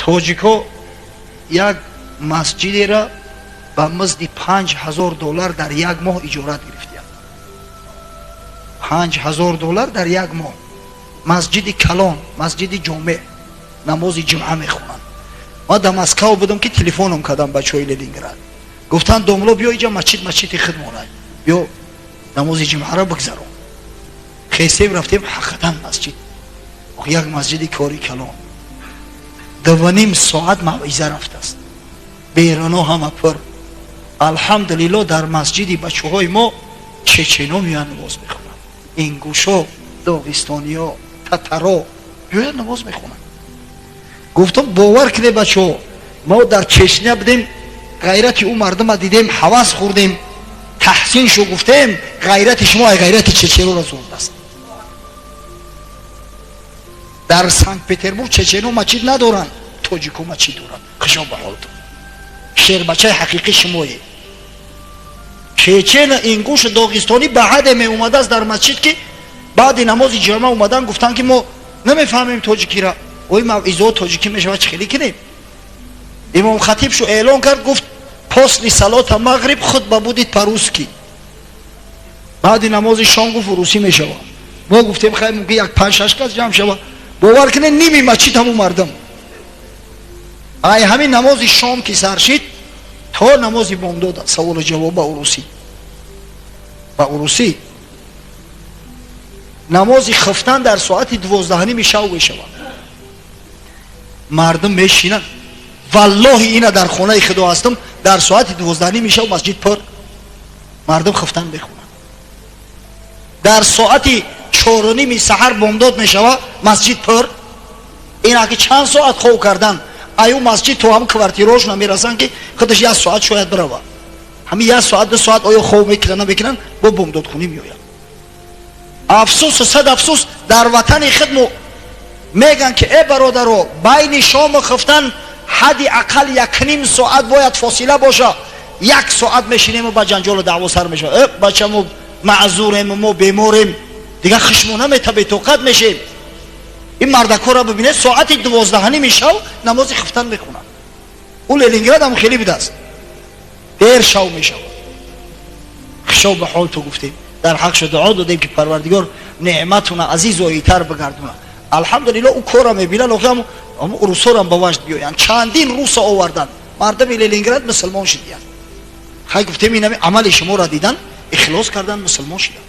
Тоҷико як масҷидеро ба мизди $5000 дар як моҳ иҷорат гирифтиянд. $5000 дар як моҳ. Масҷиди калон, масҷиди ҷомеъ, намози ҷумъа мехонанд. Ма дар Москав будам, ки телефоном кардам бачаҳои Ленинград, гуфтанд: «Домло, биё иҷа, масҷид масҷиди худмонай, биё, намози ҷумъаро бигзарон». Хестем, рафтем. Ҳақиқатан масҷид як масҷиди кори калон. 2.5 соат мавъиза рафтааст, берано ҳама пур. Алҳамдулилло, дар масҷиди бачаҳои мо чечено меоянд, намоз мехонанд, ингушо, доғистониё, татаро биёянд, намоз мехонанд. Гуфтам: «Бовар кунед, бачаҳо, мо дар Чечня будем, ғайрати ӯ мардума дидем, ҳавас хӯрдем, таҳсин шу гуфтем, ғайрати шумо ай ғайрати чеченоро зурдааст». Дар Санкт Петербург чечено масҷид надоранд, тоҷико масҷид доранд. Хушо ба ҳолтон, шербачаи ҳақиқӣ шумое. Чечена, ингушу доғистонӣ ба ҳаде меомадааст дар масҷид, ки баъди намози ҷамъа омадан, гуфтанд, ки мо намефаҳмем тоҷикира, ой, мавъизао тоҷикӣ мешавад, чӣ хеле кунем? Имом хатиб шу эълон кард, гуфт: «После салота мағриб хутба будет по-русски». Баъди намози шом, гуфт, русӣ мешавад. Мо гуфтем: хай, мумкин як панҷ шаш кас ҷамъ шавад. Бовар кунед, ними масҷид ҳамун мардум. Ай ҳамин намози шом ки сар шид то намози бомдода саволу ҷавоб ба урусӣ, ба урусӣ. Намози хифтан дар соати 12:30 шав мешавад. Мардум мешинанд. Валлоҳи, ина дар хонаи худо ҳастам, дар соати 12:30 шав масҷид пур, мардум хифтан мехонанд. Дар соати 4:30 саҳар бомдод мешавад, масҷид пур. Ина ки чанд соат хов кардан, аю масҷид то ҳам квартираошона мерасанд, ки худаш як соат шояд бирава. Ҳамин як соат, 2 соат оё хов мекунанд, намекунанд, бо бомдодхунӣ меоянд. Афсӯсу сад афсӯс, дар ватани худмо мегӯянд, ки э бародаро, байни шому хифтан ҳадди ақал 1.5 соат бояд фосила боша. Як соат мешинему ба ҷанҷолу даъво сар мешавад. Э бача, мо маъзурем, мо беморем, дигар хишмо намета, бетоқат мешем. Ин мардакҳоро бибинед, соати 12:30 шав намози хифтан мехонанд. Ӯ Ленинград ҳам хеле будааст, дер шав мешавад. Хишов ба ҳол ту, гуфтем, дар ҳақшо дуо додем, ки Парвардигор неъматуна азизоитар бигардуна. Алҳамдулилло, ӯ кора мебинад. Охи ҳам русорам ба ваҷд биёянд. Чандин руса овардан, мардами Ленинград мусулмон шидиянд. Хай, гуфтем, инами амали шуморо дидан, ихлос кардан, мусулмон шиданд.